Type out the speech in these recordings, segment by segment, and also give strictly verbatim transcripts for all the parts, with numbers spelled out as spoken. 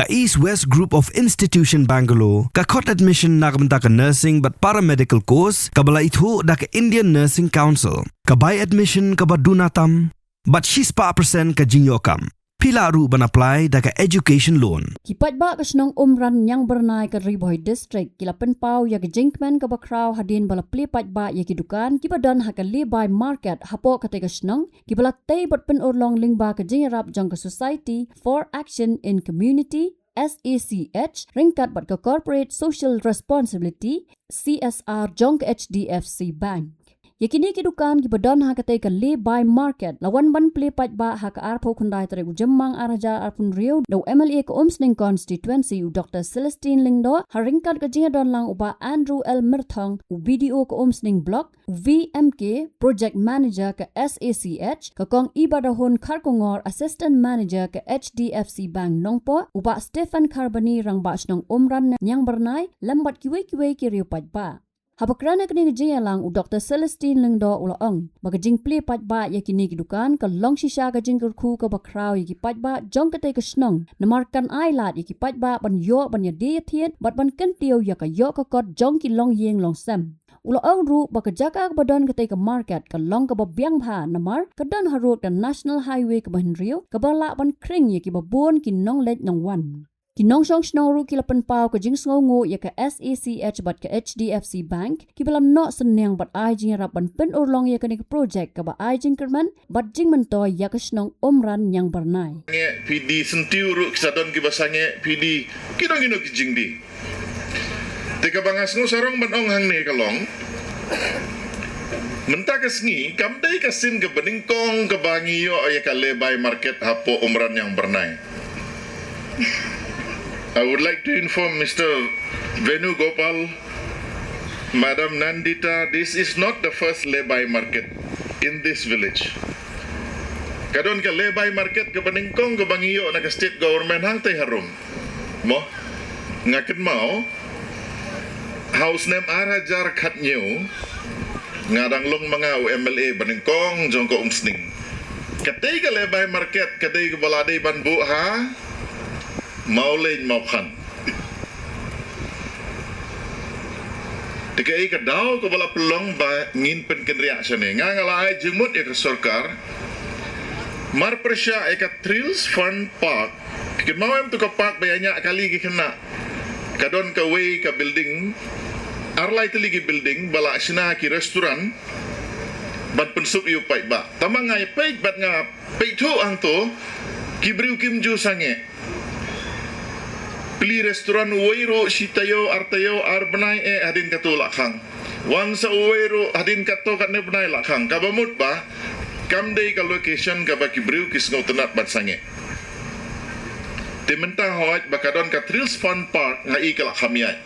Ka East West Group of Institution Bangalore ka khot admission na ka bynta ka nursing bad paramedical course kaba la ithuh da ka Indian Nursing Council. Ka bai admission kaba duna tam bad shispah percent ka jingïoh kam. Phi lah ruh ban apply da ka education loan. Ki paidbah ka shnong Umran Niangbyrnai ka Ri Bhoi District ki la pynpaw ïa ka jingkmen kaba khraw hadien ba la plie paidbah ïa ki dukan kiba don ha ka Lehbai Market hapoh katei ka shnong, kiba la tei bad pynurlong lyngba ka jingïarap jong ka Society for Action in Community, S A C H, ryngkat bad ka Corporate Social Responsibility, C S R, jong ka H D F C Bank. Ïa kine ki dukan kiba don ha katei ka Lehbai Market la wan ban plie paidbah ha ka arphew khyndai tarik u Jymmang ar hajar arphew hynriew da u M L A ka Umsning Constituency u Doctor Celestine Lyngdoh, ha ryngkat ka jingïadon lang u Bah Andrew L Myrthong, u B D O ka Umsning Block, u V M K, Project Manager ka S A C H, ka Kong Ibadahun Kharkongor, Assistant Manager ka H D F C Bank Nongpoh, u Bah Stephen Kharbani, Rangbah Shnong Umran Niangbyrnai, lem bad kiwei kiwei ki riew paidbah. Haba kren ha kane ka jingïalang, u Doctor Celestine Lyngdoh u la ong ba ka jingplie paidbah ïa kine ki dukan ka long shisha ka jingkyrkhu kaba khraw ïa ki paidbah jong katei ka shnong, namar kan ai lad ïa ki paidbah ban ïoh ban ïadie ïathied bad ban kyntiew ïa ka ïoh ka kot jong ki longïing longsem. U la ong ruh ba ka jaka kaba don katei ka market ka long kaba biang bha namar ka don harud ka National Highway kaba hynriew kaba lah ban khring ïa kiba bun ki nongleit nongwan. Ki nongshong shnong ruh ki la pynpaw ka jingsngewnguh ïa ka S A C H bad ka H D F C Bank kiba la noh synñiang bad ai jingïarap ban pynurlong ïa kane ka projek kaba ai jingkyrmen bad jingmyntoi ïa ka shnong Umran Niangbyrnai. Sangeh phi die, syntiew ruh ki sa don kiba sangeh phi die, ki don kino ki jingdie. Te kaba nga sngew sarong ban ong hangne ka long, mynta ka sngi kam dei ka sien kaba nyngkong kaba ngi ïoh ïa ka Lehbai Market hapoh Umran Niangbyrnai. I would like to inform Mister Venugopal, Madam Nandita, this is not the first Lehbai Market in this village. Ka don ka Lehbai Market kaba nyngkong kaba ngi ïoh na ka state government hangtei harum. Mo, nga kynmaw ha u snem ar hajar khathynñiew, nga dang long ma nga u M L A ba nyngkong jong ka Umsning. Katei ka Lehbai Market ka dei kaba la dei ban buh ha Mawlein Mawkhan. Te kaei ka daw kaba la pynlong ba ngin pynkynriah shane? Nga, nga la ai jingmut ïa ka sorkar, mar pyrshah ïa ka Thrills Fun Park. Phi kynmaw em tu ka park ba ïa ñiah kali ki khynnah? Ka don kawei ka building, ar lai tylli ki building ba la shna ki restaurant ban pynsuk ïa u paidbah. Tangba nga ïa peit bad nga peit thuh hangto, ki briew kim ju sangeh. Plie restaurant uwei ruh shi taïew, ar taïew, ar bnai eh hadien kato la khang. Wan sa uwei ruh hadien katto katne bnai la khang. Kaba mut ba kam dei ka location kaba ki briew ki sngewtynnat ban sangeh. Te mynta hooid ba ka don ka Thrills Fun Park nga i ka la kham ïaid.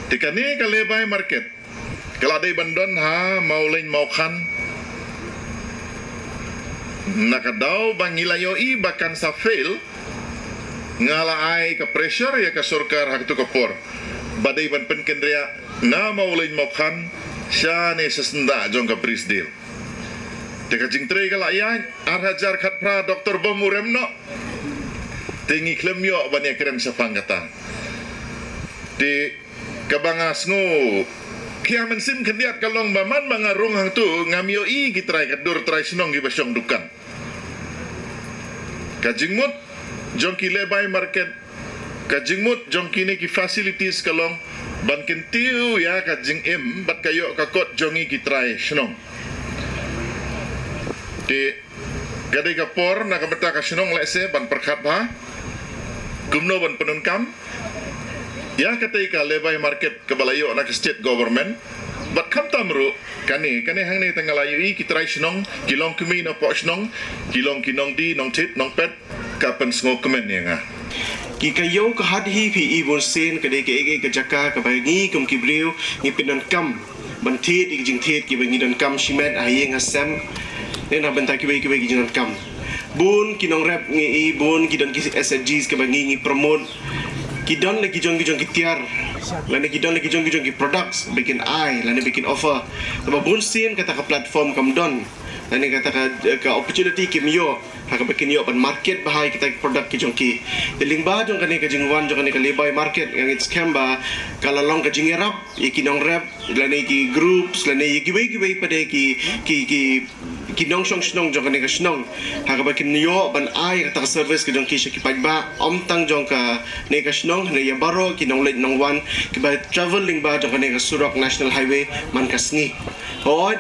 Te kane ka Lehbai Market ka la dei ban don ha Mawlein Mawkhan. Na ka daw ba ngi la ïohi ba kan sa fail, nga la ai ka pressure ïa ka sorkar ha kato ka por ba dei ban pynkynriah na Mawlein Mawkhan shane sha syndah jong ka Bridgedale. Te ka jingtrei ka la ïaid, ar hajar khatphra Doctor Bom u rem noh. Te ngi khlem ïoh ban ïakren shaphang kata. Te kaba nga sngew khia mynsiem khyndiat ka long ba man ba nga rung hangto ngam ïohi ki trai ka dur trai shnong kiba shong dukan. Ka jingmut jong ki Lehbai Market, ka jingmut jong kine ki facilities ka long ban kyntiew ïa ka jingim bad ka ïoh ka kot jong ngi ki trai shnong. Te ka dei ka por na ka bynta ka shnong lehse ban pyrkhat bha kumno ban pyndonkam ïa katei ka Lehbai Market kaba la ïoh na ka state government. Bad khamtam ruh kane, kane hangne te nga la ïohi ki trai shnong, ki longkmie na poh shnong, ki long ki nongdie, nongthied, nongpet, ka pynsngewkmen ïa nga. Ki ka ïew ka hat hi phi i bun sien ka dei kaei kaei ka jaka kaba ngi kum ki briew ngi pyndonkam ban thied ïa ki jingthied kiba ngi donkam shimet ha ïing ha sem. Ne na bynta kiwei kiwei ki jingdonkam. Bun ki nongrep ngi i bun ki don ki S H Gs kiba ngi ngi promote. Ki don la ki jong ki jong ki tiar. Lane ki don la ki jong ki jong ki products ba kin ai lane ba kin offer. Tangba bun sien kata ka platform kam don. Lane kata ka, ka opportunity kim ïoh. ha kaba kin ïoh ban market bha ïa kita ki product ki jong ki. Te lyngba jong kane ka jingwan jong kane ka Lehbai Market, nga ngeit skhem ba ka la long ka jingïarap ïa ki nongrep lane ki groups lane ïa kiwei kiwei pat de ki, ki, ki, ki nongshong shnong jong kane ka shnong, ha kaba kin ïoh ban ai kata ka service ka jong ki sha ki paidbah, ym tang jong kane ka shnong, hynrei ïa baroh ki nongleit nongwan kiba travel lyngba jong kane ka surok National Highway man ka sngi. Hooid,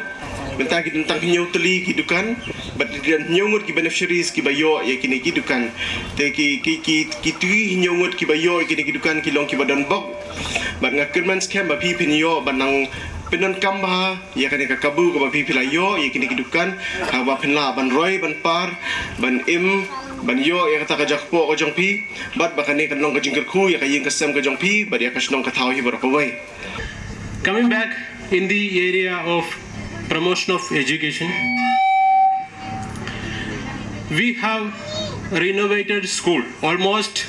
mynta ki don tang hynñiew tylli ki dukan, bad ki don hynñiew ngut ki beneficiaries kiba ïoh ïa kine ki dukan. Te ki, ki, ki, kito ki hynñiew ngut kiba ïoh ïa kine ki dukan ki long kiba don bok. Bad nga kyrmen skhem ba phi phin ïoh ban nang pyndonkam bha ïa kane ka kabu kaba phi, phi la ïoh ïa kine ki dukan, ha kaba phin lah ban roi, ban par, ban im, ban ïoh ïa kata ka jakpoh ka jong phi, bad ba kane kan long ka jingkyrkhu ïa ka ïing ka sem ka jong phi bad ïa ka shnong ka thaw hi baroh kawei. Coming back in the area of promotion of education, we have renovated school. Almost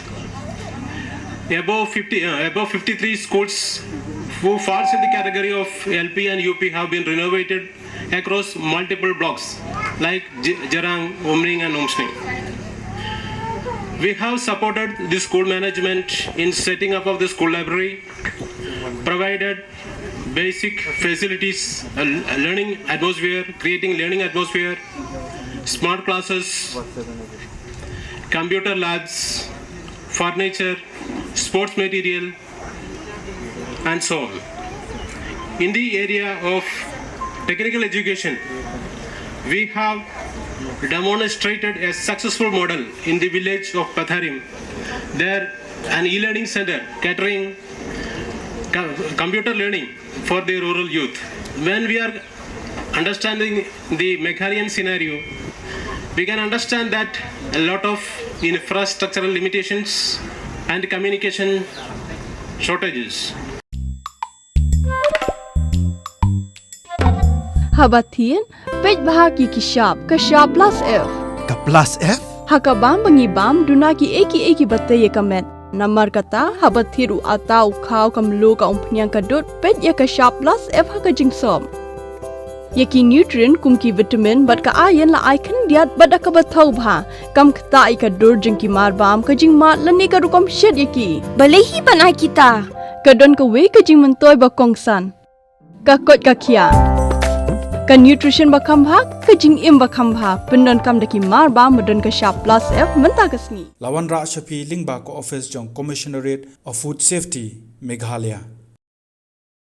above fifty, uh, above fifty-three schools who falls in the category of L P and U P have been renovated across multiple blocks like J-, Jarang, Umring and Umsning. We have supported the school management in setting up of the school library, provided basic facilities, a learning atmosphere, creating learning atmosphere, smart classes, computer labs, furniture, sports material, and so on. In the area of technical education, we have demonstrated a successful model in the village of Patharim. There, an e-learning center catering co-, computer learning for the rural youth. When we are understanding the Meghalayan scenario, we can understand that a lot of infrastructural limitations and communication shortages. Haba thied, peit bha ki ki shap, ka shap plus F. Ka plus F? Ha ka bam ba ngi bam, duna ki ei ki ei kiba tei ïa ka met. Namar kata, haba thied u ata, u khaw, ka mluh, ka umphniang, ka dud, peit ïa ka shap plus F ha ka jingsop. Ïa ki nutrient kum ki vitamin bad ka iron la ai khyndiat bad da kaba thaw bha. Kam ktah ïa ka dur jong ki mar bam, ka jingmad lane ka rukom shet ïa ki. Balei hi ban ai kita? Ka don kawei ka jingmyntoi ba kongsan. Ka koit ka khiah. Ka nutrition ba kham bha, ka jingim ba kham bha. Pyndonkam da ki mar bam ba don ka shap plus F mynta ka sngi. La wanrah sha phi lyngba ka office jong Commissionerate of Food Safety, Meghalaya.